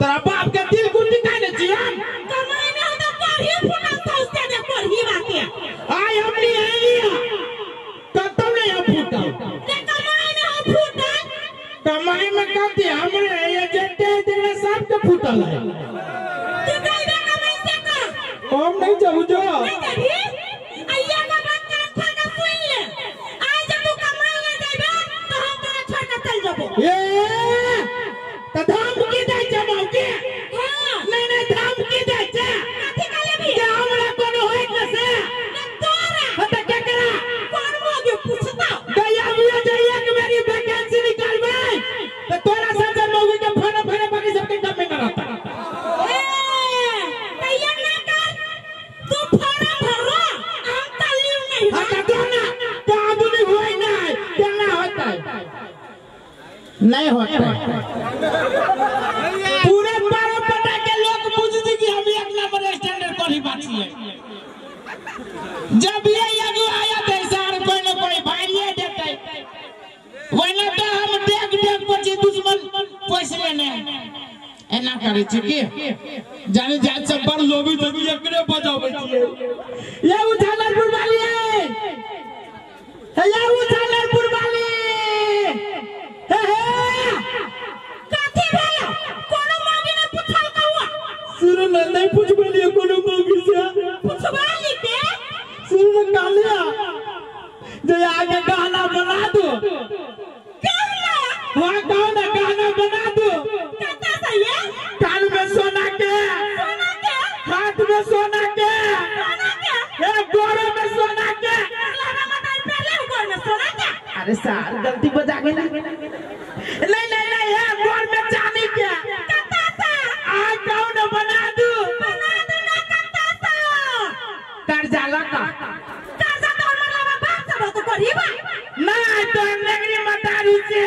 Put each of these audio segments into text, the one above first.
तोरा बाप के दिल गुंडी काहे ने छी हम कमाई में हम तो पढ़ी फुटल सोचते दे पढ़ी बाके आय हम नहीं आइया कतौ नहीं हम फुटल ते कमाई में हम फुटल कमाई में कथी हमरे ये जेते जेते सब के फुटल है तू जाइबे कमाई से का हम नहीं जाबू जो नहीं जाबी आइया का बात कान खोल के सुन ले आज जब तू कमाई ले जाइबे तो हम तोरा छोड़ के चल जबो ए त धमकी दै छै मौके हां नहीं नहीं धमकी दै छै कथि कहले भी जे हमरा कोनो होइत न से न तोरा ह त केकरा कोन मौके पूछता दया बिया जे एक मेरी वैकेंसी निकालबै त तोरा सब जे मौके के फोन फोन बाकी सबके कम में न रहता ए तैया ना कर तू फार्म भरवा हम तलियो नहीं हां त दो ना काबू नहीं होई ना केना होतै नहीं होता पूरे बारह पटा के लोग बुझ जी कि हम एक नंबर स्टैंडर्ड करी बात है जब ये यगु आया तो सार कोई न कोई भाई देते वरना तो हम देख देख पर छी दुश्मन पैसे लेने एना करे छी की जाने जात सब पर लोभी तभी एकरे बजाबै छी ये उजालरपुर वाली है ये उजालरपुर वाली हे हे कथि भेल कोनो मौगी ने पूछल कहुआ सुन न नहीं पूछबे लिए कोनो मौगी से पूछबा लिते सुन न कहलिया जे आगे गहना बना दो कहला हां कहो ना गहना बना दो कता सही है कान में सोना के सोना के हाथ में सोना के सोना के ए गोरे में सोना के लावा मतार पहले गोर में सोना के अरे सार गलती बजा गेला नहीं नहीं नहीं है गोर में चांदी के कता सा आ कहो ना बना दो बना दो ना कता सा कर्जा लगा कर्जा तो हमर लावा बाप सब तो करीबा नहीं तो नगरी मतारू से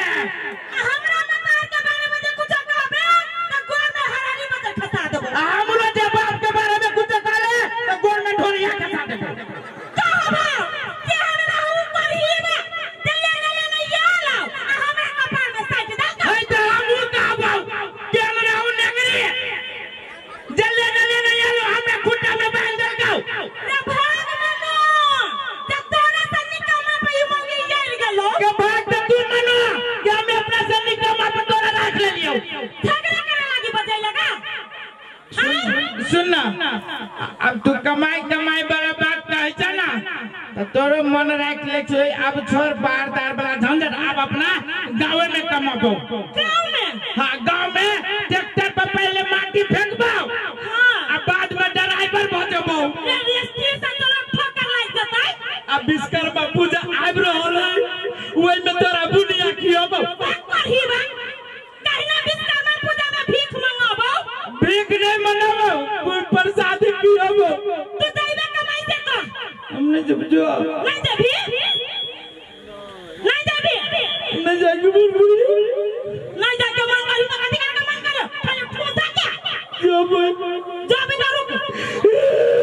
हमरा मतार के बारे में जे कुछ कहबे त गोर में हरारी बदल खसा देबो हमरो जे बाप के बारे में कुछ कहले तो गोर में ढोरिया खसा देबो कहबो के हमरा ऊ करीबा दिल्ली ले ले याला आ हमरा कपार में साइट दल का है तो हमू कहबो के हमरा ऊ नगरी जल्ले नले नहीं आलो हमरा खुट्टा में बांध देलकौ रे भाग मनो त तोरा से निकमा पे ई मौगी यार गेलो के भाग त तू मनो के हमें अपना से निकमा पे तोरा राख ले लियो झगड़ा करे लागी बजाई लगा सुन ना अब तू कमाई कमाई वाला बात कहै छ ना त तोरो मन राख ले छै अब छोड़ बाहर तार वाला झंझट अब अपना गाँव में कमाबो गांव में हाँ गाँव में ट्रैक्टर पर पहले माटी फेंकबो हां आ बाद में ड्राइवर भ जेबो रे स्थिर से तोरा ठोकर लाग जतै आ विश्वकर्मा पूजा आबि रहल है ओहि में तोरा बुनिया खियाबो करीबा कहना विश्वकर्मा पूजा में भीख मंगाबो भीख नहीं मनाबो कोई प्रसादी पियाबो तू जाइबे कमाई से का हमने जब जो नहीं जाबी नहीं जाबी नहीं जाएगी बुलबुली नहीं जाके मन करी तो कथि कर मन करो खाली ठूसा के जब जा बेटा रुक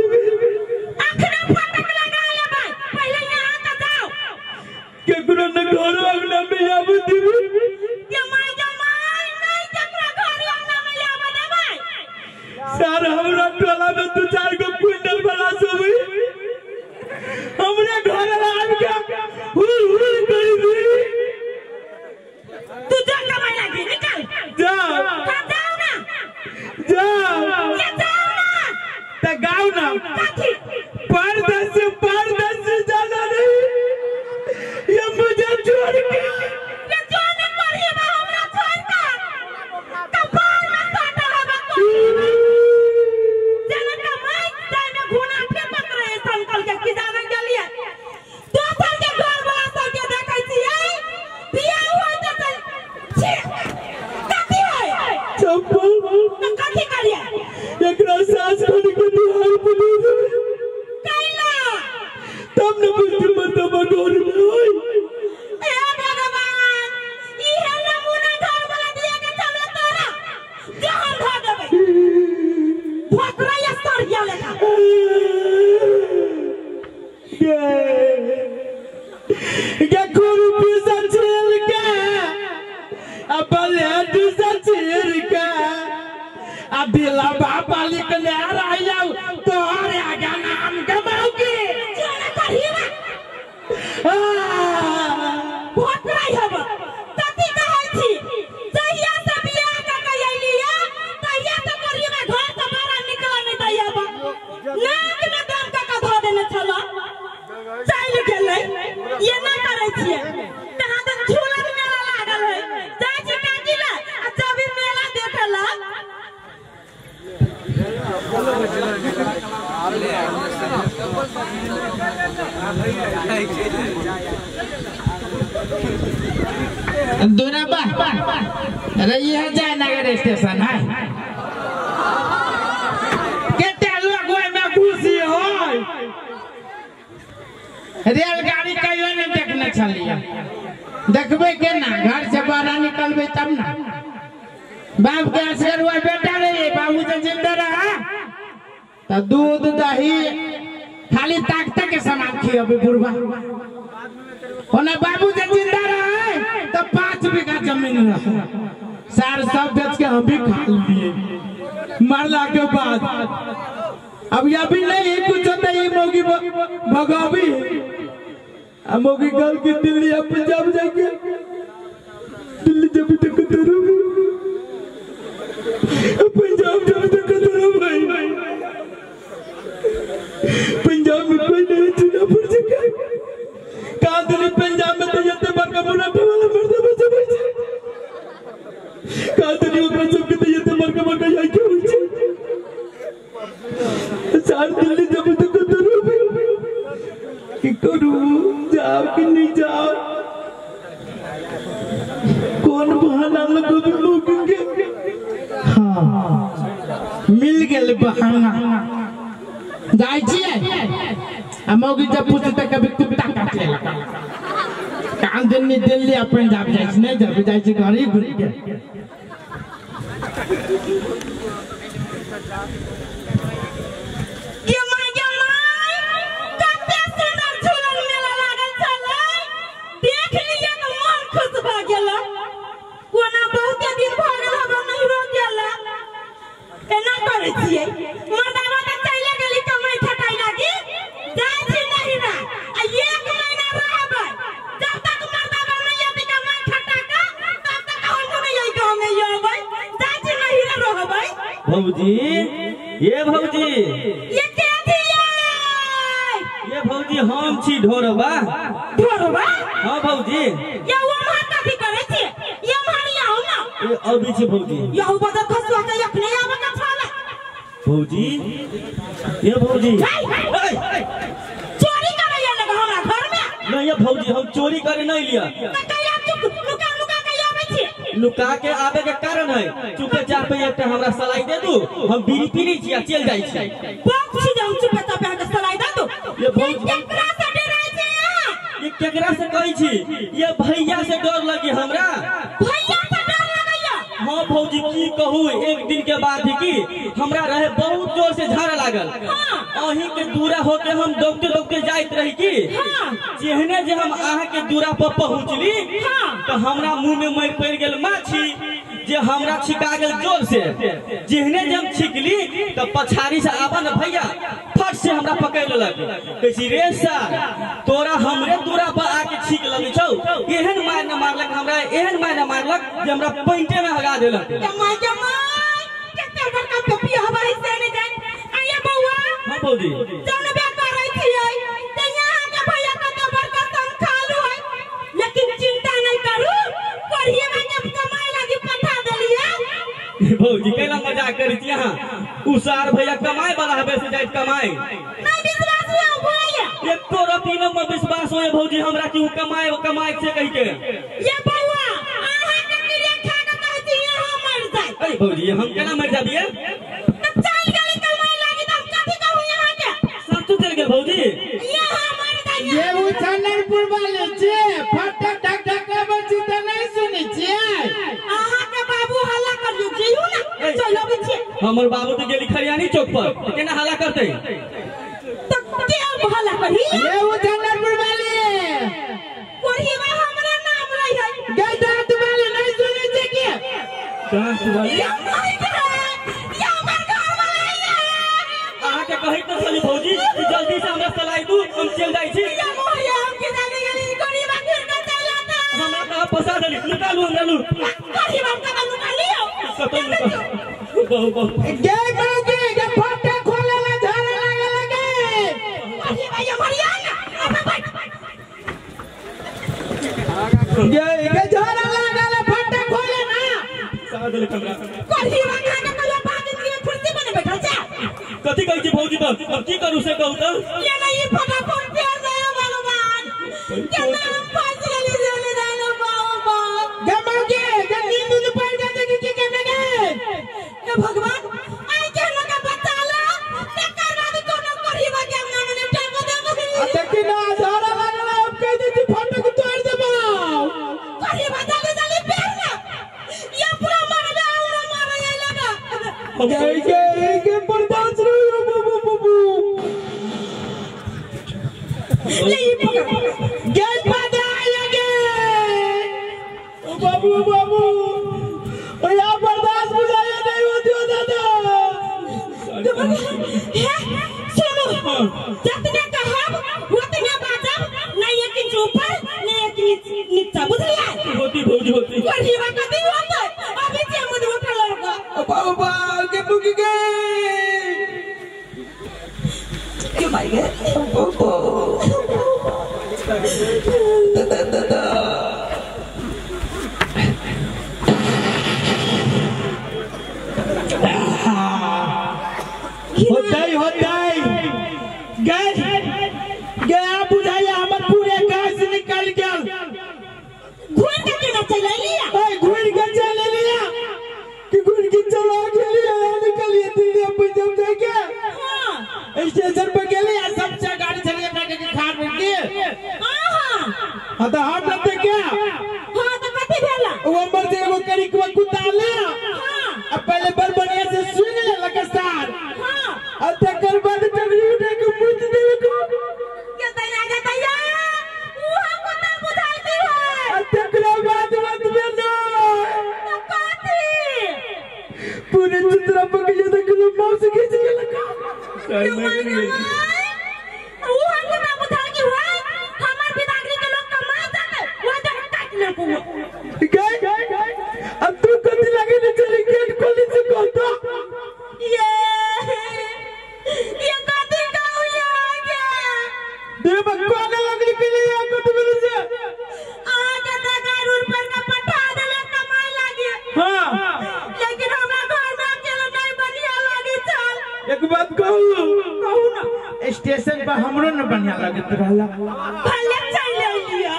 अखना फटक लगा लेबै पहले यहाँ के जाओ ये माय जमाई नहीं जकरा घर अंगना में आवे देबै सर हमरा टोला में दू चार गो क्विंटल वाला सब हमरे घर आबि के हुर हुर करी दी तू जा कमाई लागी निकल जा हाँ जाओ ना जा ये जाओ ना त गाओ ना कथी परदेस परदेस जाना नहीं ये मुझे छोड़ के ये जो न करीबा हमरा 50 खाने के दिहाड़ी पर दे देबै कैला तब न बुझती मर्दबा घर में होय। हे भगवान इहे नमूना घर वाला दिया के चले तोरा जे हम ध देबै भोकरा या सरिया लेखा गे खुरपी से छील के आ ब्लेड से चीर के आ दिला बाबा लिखले रहियौ तोहरे आगा नाम कमाऊ की जोड़ा करहीवा भोकरा हब तती कहै छी जहिया से बियाह क के अइलिया तहिया से करीबा घर से बाहर निकल नहीं दैया नाक में दम क के ध देने छल चल गेलै ये ना करै छियै तहाँ तक झूलन मेला लागल है जाइ छी काकी लग आ जब मेला देखे लग दुराबा अरे यह जयनगर स्टेशन है केते लोग ओय में घुसी होय रेलगाड़ी कहियो नहीं देखने छलिए देखबे के ना घर से बाहर निकलबे तब ना बाप के असगर हुआ बेटा रे बाबू से जिंदा रहा तो दूध दही खाली ताकत के सामान खियाबे बुढ़वा ओना बाबू से जिंदा रहे तो 5 बीघा जमीन रहे सार सब बेच के हम भी खा लिए मरला के बाद। अब यह भी नहीं कुछ होता ये मोगी भगावी अब मोगी गल की दिल्ली अब पंजाब जाके दिल्ली जब तक तेरे पंजाब जब तक तेरे भाई पंजाब में कोई नहीं चुना पड़ सके कहा दिल्ली पंजाब में तो जते बड़का मुनाफा वाला मर्द बचे बचे कहा दिल्ली ओकरा सबके तो जते बड़का बड़का जाय के होइ छै सार दिल्ली जब तक तेरे की करू जाओ कि नहीं जाओ कौन बहाना लगोगे लोगों के। हाँ मिल गेल बहाना जाय छियै आ मौगी जब पूछते कभी कुत्ता काट लेलक कान दिल्ली दिल्ली आ पंजाब जाइ छी नहीं जब जाइ छी घर ही घुरि के। गे my कते सुंदर झूलन मेला लागल छलै देख लियै तऽ मन खुश भऽ गेल कोना बहुते दिन भऽ गेल हमरा नहिरो गेल एना करै छियै मर्दाबा तऽ चलि गेली कमाइ खटाइ लागी जाइ छी नहिरा आ 1 महीना रहबै जब तक मर्दाबा नहि अयतै कमाइ खटा कऽ तब तक हमहूँ नहि एहि गाँवमे अयबै जाइ छी नहिरा रहबै। भौजी ये भौजी ये के छियै ये भौजी हम छी ढोरबा। ढोरबा? हाँ भौजी। ये उम्हर कथी करै छी ये उम्हर आउ ना ये अबै छी भौजी। यहू बदर खसुआ के अखने आबै के छल भौजी ये भौजी चोरी करै लग हमरा घर में नहीं ये भौजी हम चोरी करे नहीं लिया त कहिया चुप लुका लुका के आबै छी लुका के आबे के कारण है चुपे चापे एकटा हमरा सलाई दे दू हम बीड़ी पी लै छी आ चल जाइ छी बाप छी जे हम चुपे चापे अहाँके सलाई दे दू। ये भौजी केकरा से डराइ छी अहाँ ये केकरा से कहै छी ये भैया से डर लगी हमरा भैया से डर लगैया। हाँ भौजी की कहू एक दिन के बाद ही की हमरा रहे बहुत जोर से झाड़ा लागल अहीं के दूरा होके हम दौड़ते दौड़ते जाइत रही की जेहने जे हम अहाँ के दूरा पर पहुँचली तो हमरा मुंह में मर पड़ गेल माछी जे हमरा छिका गेल जोर से जेहने जे हम छिकली तो पछाड़ी से आबा न भैया फट से हमरा पकड़ लेलक कहै छी रे सार तोरा हमरे दूरा पर आके छीक लगै छौ एहन मार न मारलक हमरा एहन मार न मारलक जे हमरा पैंटे में हगा देलक। जमाई जमाई कते बड़का टोपी हवाई से नहीं जाए आया बउआ। हां भौजी जानबे करै छियै त यहाँ के भैया कते बड़का तनखालू है लेकिन चिंता नहीं करू करिए में जब कमाई लागी पठा देलिए। भौजी कैला मजाक करै छी अहाँ उ सार भैया कमाए वाला हबे से जाइत कमाए नहीं विश्वास हुए भैया एको रति न विश्वास होए भौजी हमरा कि उ कमाए कमाए से कहि के। ये बउआ अहाँ के क्रिया खा के कहै छी यहाँ मर जाय। अरे भौजी हम केना मर जाबिए त चल गेली कमाए हमर बाबू तो गेली खरियानी चौक पर केना हल्ला करते तो के हल्ला करी ये वो झंडरपुर वाली कोढ़ीवा हमरा नाम रही है गे दांत वाली नहीं सुनै छै के दांत वाली या हमर घर वाला है अहाँ के कहै त छली भौजी कि जल्दी से हमरा सलाई दू हम चल जाइ छी या मोरिया हम के जाने गेली कोढ़ीवा घुर के चल आता हमरा कहाँ फसा देली निकालू हमरा लू कोढ़ीवा के निकालियो बहु बहु गे मौगी गे फट्टा खोले ला झाड़ा लागे लगे कोढ़ीवा या मोरिया ना अब बैठ गे गे झाड़ा लागे ला फट्टा खोले ना फसा देली हमरा कोढ़ीवा खा के कहियो भाग के कुर्सी पर बैठल जा कथि कहै छी भौजी त अब की करू से कहू त ये नहीं फटाफट प्यार दे भगवान केना हम फंस गेली चले जानो बाबा गे मौगी गे नींद उंद पड़ जाते कि की करने गे हे भगवान आई के हमरा के बचा ला तकर बाद कोनो कोढ़ीवा के अंगना में टांग देबो आ देखी ना झाड़ा लागल अब कह दे छी फट्टा के तोड़ देबो कोढ़ीवा जल्दी जल्दी प्यार ना ये पूरा मारबे और मारे लगा गे गे गे बर्दाश्त नहीं हो बाबू बाबू ले ई पकड़ गे पदा आएगे ओ बाबू बाबू ओ या बर्दाश्त बुझाया नहीं होती हो दादा हे सुनो जितने कहब उतने बाजब नहीं एक इंच ऊपर नहीं एक इंच नीचा बुझलियै होती भौजी होती कोढ़ीवा कथी होतै अभी जे मुद उठल लड़का ओ बाबू बाबू के रुक गए क्यों मार गए दादा दादा होतै गए गया बुझाइया हमर पूरे गैस निकल गेल घूर के केना चलि अयलियै ओए घुर के चल लिया कि घुर के चला गेलियै निकलिए दिल्ली पंजाब जाके हां स्टेशन पर गेली आ सब से गाड़ी चल के के खार में के हां हां तो हम रहते क्या हां तो कथी भेला वो हमर जे एगो करिकवा कुत्ता ले हां अब पहले बड़ बढ़िया से सुन ले लकसार हां आ तकर बाद टंगड़ी उठा के मुत देवे को के तैया के तैया उहा कुत्ता बुझाल के है आ तकरा बाद मत में ना तो कथी पूरे चित्रा पकड़ के तो माउस खींच के लगा क्यों मार गए उहा कुत्ता बुझाल के है हमर बिदागरी के लोग कमा जाते वह जगह काट ले को गए अब तू कथी लगे ने चली गेट खोली से कहता ये ये कथी कहू ये देव कोने लगली के लिए कथी बोले से आगे तक रोड पर का पठा देले कमाई लागे हां लेकिन हमरा घर में अकेले नहीं बढ़िया लागे चल एक बात कहू कहू ना स्टेशन पर हमरो न बढ़िया लगत रहला भले चल लिया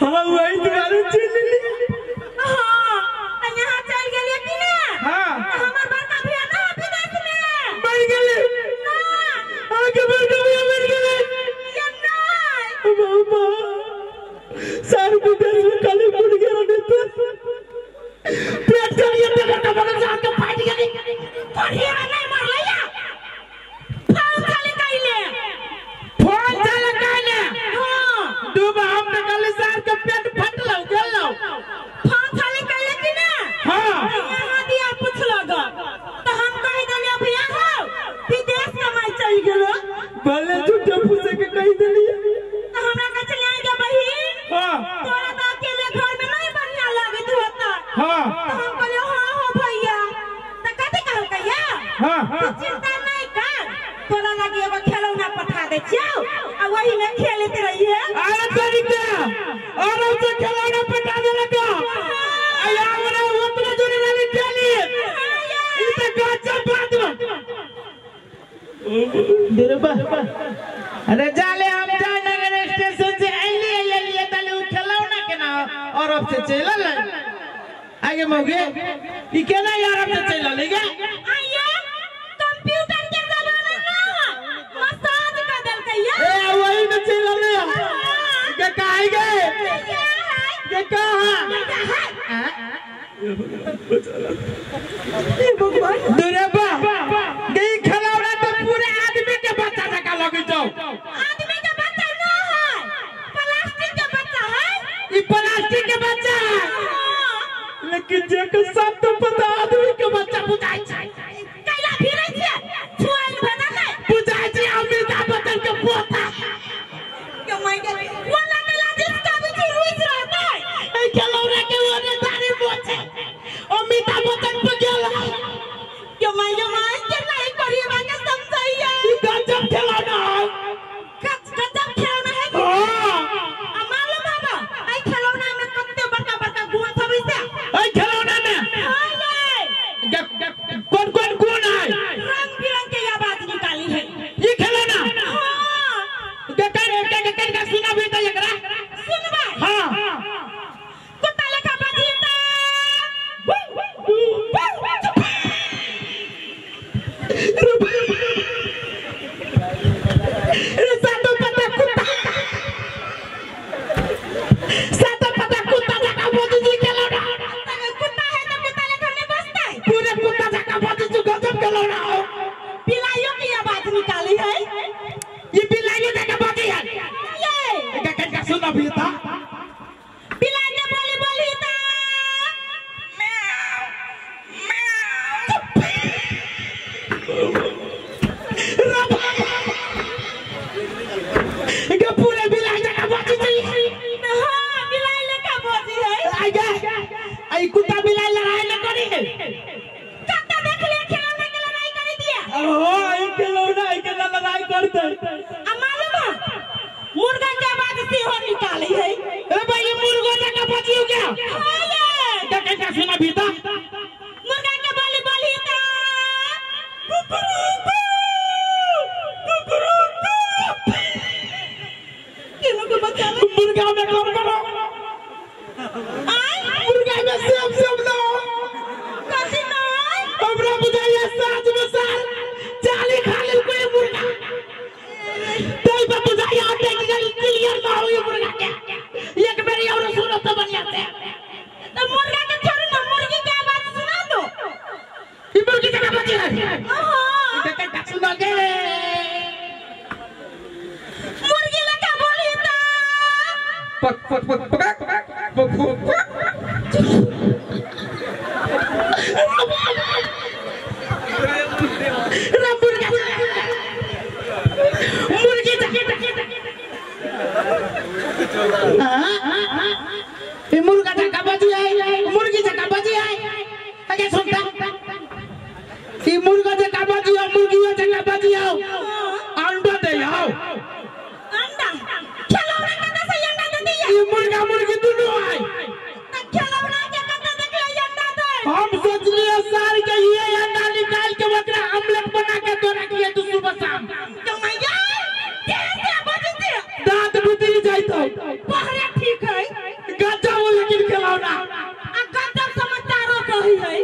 हां वही तुम्हारे चल लिया हां त यहाँ चल गेलिए कि ना हां हमर बड़का भैया ना विदेश में मर गेले ना आगे बड़का भैया मर गेले ये नहीं बाबा सार विदेश में काले मुड़ गया रे तो पेट चढ़िए ते बड़का बड़का जान के फाट गेली पढ़िया नहीं मरले या फोन खाली कइले फोन चला काने हां डूबा हम त काले सार के पेट फटलौ गेलौ फोन खाली कइले कि ना हां यहाँ दिया पूछलक त हम कहि देलियै भैया हो विदेश कमाई चल गेलो भले झूठे फूसे के कहि देलिए त हमरा कहै छलै गे बहिन हां तोरा त अकेले घर में नहीं बढ़िया लागत होता हां त हम कहलियै हां हो भैया त कथी कहलकै हां तू चिंता नहीं कर तोरा लागी एगो खेलौना पठा दै छियौ आ वही में खेलैत रहिए अरे तरीका और से खिलौना पटा देलक आया हमरा उतरे जोरे वाली खेली ई त गजब बात बा दुर्बा अरे जाले हम जयनगर स्टेशन से अइली अइली तले उ खिलौना केना अरब से चलल आगे मौगे ई केना अरब से चलल गे आइया कंप्यूटर के जमाना ना है मसाज कर देलकै या ए वही में चलल के काहे गे के कहा हे भगवान दुर्बा प्लास्टिक के बच्चा लेकिन जेकर सब तो पता आदमी के बच्चा बुझाइ छै कैला फिरै छै छुआइल भेदा नै बुझाइ छै अमिताभ बच्चन के पोता के my के वाला कैला जिसका भी रुइस रहता है ए खेलौना के ओने दाढ़ी मोछे अमिताभ बच्चन पे गेल के my के my के नहीं करिए के समझाइए ई गजब खेलौना है गजब खेलौना है हां आ मालूम है बा ए खेलौना में कते बड़का बड़का गुण सब छै ए खेलौना में हां ये कौन कौन गुण है रंग बिरंग के आवाज निकाली है ये खेलौना हां के के के के सुना भी त एकरा सुनबा हां कुत्ता लेखा बाजी त सातो पता कुत्ता सातो पता कुत्ता जका बोजी जी खेलौना कुत्ता है तो कुत्ता लेखा नहीं बसता है पूरे कुत्ता जका बोजी जी गजब खेलौना हो बिलाइयों की आवाज निकाली है ये बिलाइयों जका बोजी है ये के के सुना भी था बिलाई के बोली बोली ता के पूरे बिलाई जका बोजी जी हां बिलाई लेखा बोजी है आगे आई कुत्ता बिलाई लड़ाई न करी है कत्ता देख ले खिलौना के लड़ाई कर दिया हो ई खिलौना ई के लड़ाई करते आ मालूम है मुर्गा के आवाज सेहो निकाली है अरे भाई ये मुर्गो जका बोजी हो गया हां ये के के सुना भी था मुर्गा के बोली बोली ता केनो के बच्चा मुर्गा में कम करो आय मुर्गा में सेम सेम ना कथी ना हमरा बुझाइया साँझ में सार चाली खा लेल कोई मुर्गा तई पर बुझाइया टेक्निकल क्लियर ना हो ये मुर्गा के एक बेरी और सुनो तो बढ़िया से तो मुर्गा के छोड़ो ना मुर्गी के आवाज सुना दो ये मुर्गी जका बची है हां के के सुना गे मुर्गी लेखा बोली ता पक पक पक पक पक पक रे मुर्गा मुर्गी हां ये मुर्गा जका बची है मुर्गी जका बची है अगे सुनता ये मुर्गा जका बची है मुर्गी जका बची है अंडा दे आओ अंडा खिलौना कत्ता से अंडा दे दिया ये मुर्गा मुर्गी दोनों है त खिलौना के कत्ता देख ले अंडा दे हम सोच लिए सार के ये अंडा निकाल के ओकरा ऑमलेट बना के तोरा के तू सुबह शाम तो मैया कैसे बजी दे दांत भीतरी जाइत हो पहले ठीक है गजब हो लेकिन खिलौना आ गजब समाचारो कही है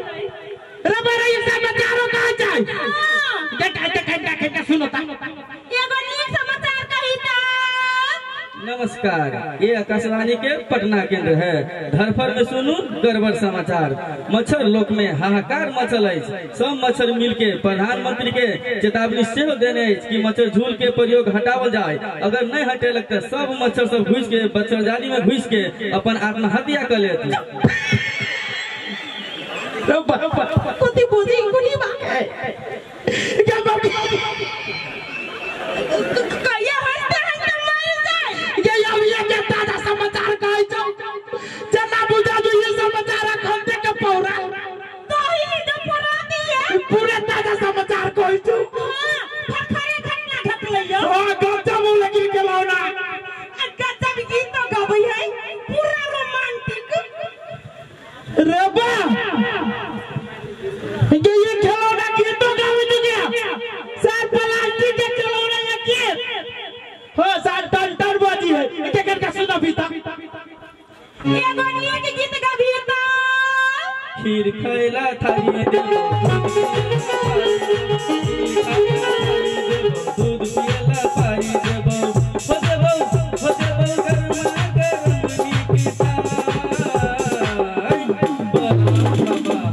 रे बरे ये समाचारो कहाँ जाए हां देख देख देख देख सुनो ता एगो नीक समाचार कही ता नमस्कार, ये आकाशवाणी के पटना केंद्र है। धरफर में सुनू गड़बड़ समाचार। मच्छर लोक में हाहाकार मचल अछि। सब मच्छर मिल के प्रधानमंत्री के चेतावनी सेहो देने अछि कि मच्छर झूल के प्रयोग हटावल जाए। अगर नहीं हटेलक त सब मच्छर सब घुस के मच्छरजाली में घुस के अपन आत्महत्या कर लेत। कथी बुझी कुली बा क्या बात कहिया हंसते हंसते मर जाए ये अब ये के ताजा समाचार कहै छौ जना बुझा जो ये समाचार अखन के पौरा तो ही जो पौरा दिए पूरे ताजा समाचार कहै छौ। हां फरफरे घटना घटलै यो। हां गजब हो लेकिन खिलौना गजब गीत तो गबै है पूरा रोमांटिक। रे बा ये खिलौना गीतो गाबै छौ क्या सर प्लास्टिक के खिलौना ये के हो सर टन टन बाजी है के के सुना भी था एगो नीक गीत गाबी त खीर खैला थारी देबो, दूध पियला पारी देबो, हो देबो हो देबो गरमा गरम नीक चाय। बड़ा बाबा हमरो करा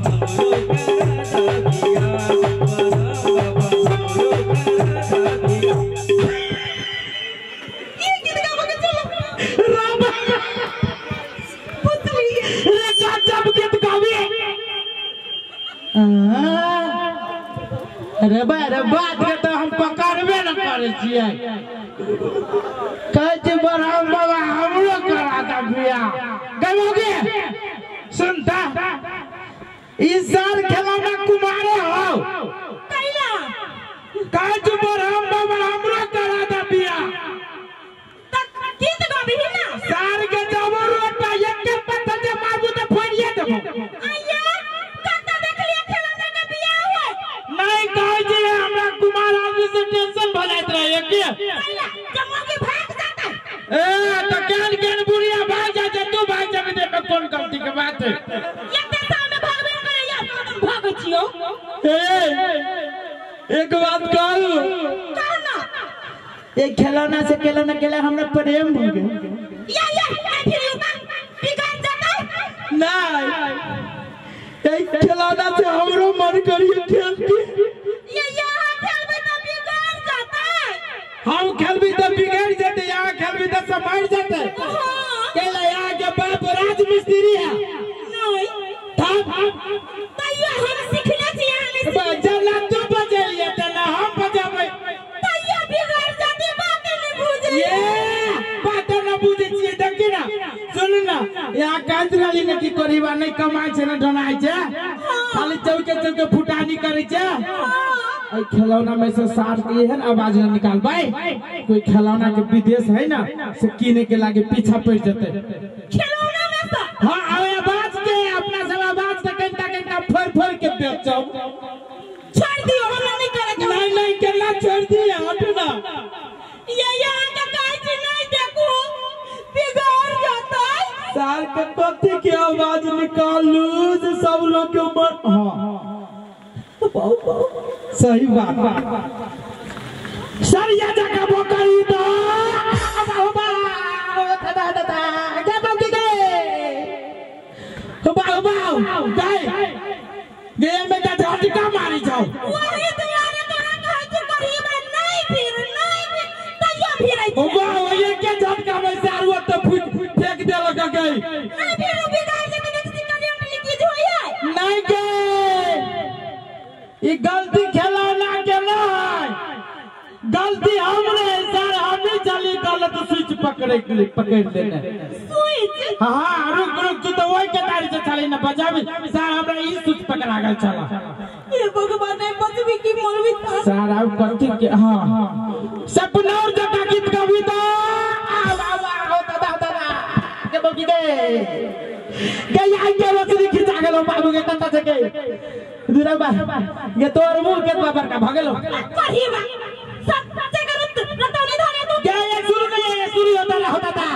दिया, बड़ा बाबा हमरो करा दिया। ई गीत गाबो के चलो राम पूरा नव गीत गाबी। अरे बा रे बात के तो हम पकड़बे न करै छियै। कहै छै बरहम बाबा हमरो करा दा बियाह। गबोगे सुनता ई सार खेलौना कुमारे हो कैला। कहै छै बरहम बाबा हमरो करा दा बियाह। त गीत गाबी ना सार के जाबो रोड पर एक पत्थर जे मारबू त फोड़िए देबो। आया कत देखलिए खेलौना के बियाह होय। नहीं कहै छै हमरा कुमार आदमी से टेंशन भ जाइत रहे के कैला जमा के भाग जाता। ए त केन केन बुढ़िया भाग जाय छै तू भाग जेबी त एमे कोन गलती के बात है। एते साल में भागबे करे या हम भागै छियौ। ए एक बात कहू कहू ना। एक खिलौना से खिलौना केला हमरा प्रेम भ गेल। या या नहीं फिर बिगड़ जाता। नहीं एक खिलौना से हमरो मन करिए खेल के। ये यहाँ खेलबे त बिगड़ जाता। हम खेलबी त बिगड़ जेते यहाँ खेलबी त समार जेते। केला यहाँ के बाप राज मिस्त्री है। नहीं तब तैयो हम सिखने छी यहाँ नहीं बजला तू बजलिए त ना हम बजाबै। तैयो बिगड़ जाती बात नहीं बुझे। ये बात न बुझे छियै देखी ना सुन ना यहाँ काज रहली ने की करीबा नहीं कमाइ छै न ढनाइ छै खाली चौके चौके फुटानी करै छै। ए खिलौना में से सार के एहन आवाज न निकालबै कोई खिलौना के विदेश है ना से किने के लागे पीछा पड़ जेते खिलौना में से। हां आवाज के अपना सब आवाज से कनता कनता फर फर के बेचब। छोड़ दियो हमरा नहीं करे के। नहीं नहीं केला छोड़ दिया हटू ना। ये यहाँ के कहै छी नहीं देखू बिगड़ जाता। सार के कथी के आवाज निकालू जे सब लोग के मन। हां सही बात सर या जगह बकरी तो बाबा दादा दादा क्या बात के बाबा गए गए में त झटका मारी जाओ। वही तुम्हारे तोरा कहै छी गरीब नहीं फिर तैयो फिरै ओ बाबा ये के झटका में सार वो त फुट फेंक देलक गई। नहीं फिर बिगड़ जेते नेक्स्ट दिन लीकेज होय है। नहीं के ई गलती खिलौना के नहीं गलती हमरे सर हमें चली गलत स्विच पकड़े पकड़ लेने स्विच। हां रुक रुक तू तो वही के तारी से चली ना बजाबी सर हमरा ई स्विच पकड़ा गेल चला। हे भगवान नहीं बचबी की मरबी सर अब कथी के। हां सपना और जका गीत गाबी तो आव आव आव दादा दादा के बगी दे के आई के रोशनी खिचा गेलो बाबू के कत्ता से के दुराबा ये तोर मुंह के बाबर का भगलो करीबा सब जगह रतौनी धरे तू के ये शुरू नहीं ये शुरू होता ना होता था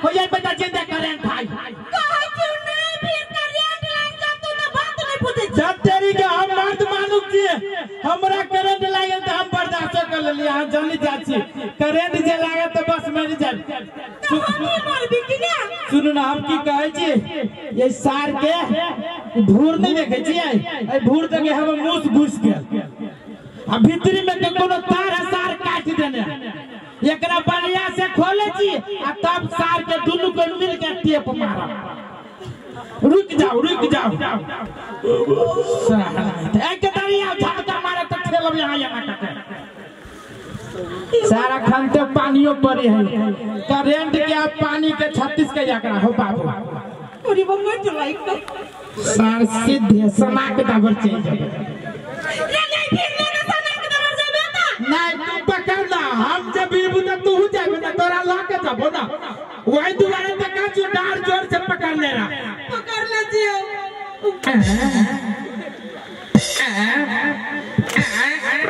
हो जाए बेटा चिंता करें भाई कहै छी नहीं फिर करंट लाग जातू त बात नहीं पूछे। जब तेरी के हम मर्द मानुक छी हमरा करंट लागल त हम बर्दाश्त कर लेली। हां जल्दी जा छी करंट जे लागल त बस मर जाब। त हम ही मरबी की ना। सुनू ना हम की कहै छी ये सार के भूर नहीं देखे छियै ए भूर जगह हम मूस घुस गेल आ भीतरी में के कोनो तार है सार काट देने एकरा बढ़िया से खोले छी आ तब सार के दुनू के मिल के टेप मारब। रुक जाओ रुक जाओ साला एक तारिया झटका मारे त खेलब यहां यहाँ कटे सारा खानते पानियो पड़ी है करेंट के आप पानी के 36 के एकरा हो बाबू पूरी बंगो चलाई तो सार सीधे सना के दाबर चल जाबे। रे नहीं फिर लेना सना के दाबर जाबे ता नहीं तू पकड़ ना हम जब बीबू त तू जाबे ना तोरा ला के जाबो ना वही दुबारा त काचू डार जोर से पकड़ लेना पकड़ ले जियो।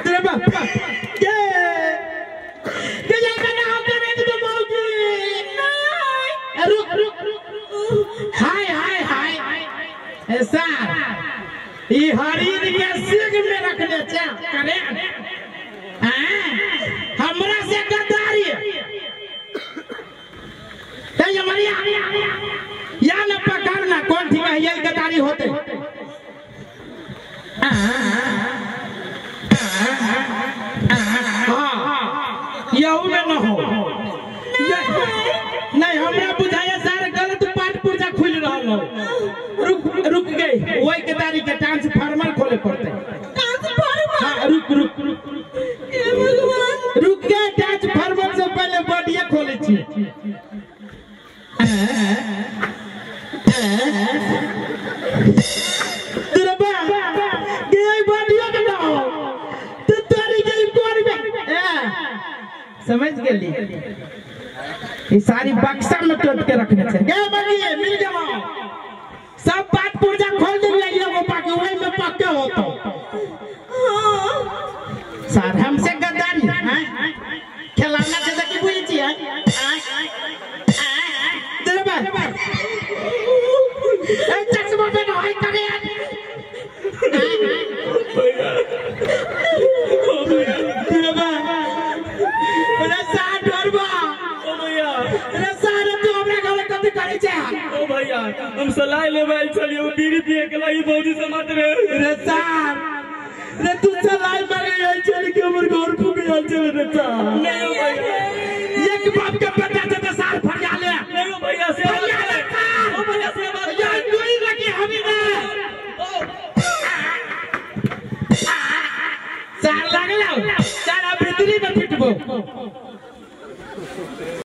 तेरे बाप के के जाबे ना हम करे तो मौगी नहीं रुक रुक हाय हाय हाय ऐसा ई हरिण के सिंग में रखने छे करे हमरा से गद्दारी ते हमारी या न पकड़ना कौन ठीक है यही गद्दारी होते। हां यहू में न हो नहीं हमरा बुझाया सारे गलत पार्ट पुर्जा खुल रहल। रहलो। रुक रुक गई वही के तारीख के ट्रांसफार्मर खोले पड़ते। ट्रांसफार्मर? हाँ रुक रुक रुक हे भगवान रुक गए ट्रांसफार्मर से पहले बॉडीए खोले छी। दुर्बा गई बॉडीए के ना तो तारी गई कोरी में समझ गेली। ये सारी बक्सा में टोट के रखने छे। गे बगिए मिल जाओ सब बात पुर्जा खोल दे ये वो बाकी वही में पक्के होतो। हां सर हमसे गद्दारी हैं खेलाना के की बुझी छी हैं दुर्बा ए चश्मा पे होई करे यार। दुर्बा रे सार डरबा ओ भैया रे सार तू हमरा घर कथि करै छै? ओ भैया हम सलाह लेबै आयल छलियै ओ बीड़ी पिए के लाई भौजी से मात रे। रे सार रे तू सलाह मारे आयल छली कि हमर घर फूक आयल छले रे सार? नहीं ओ भैया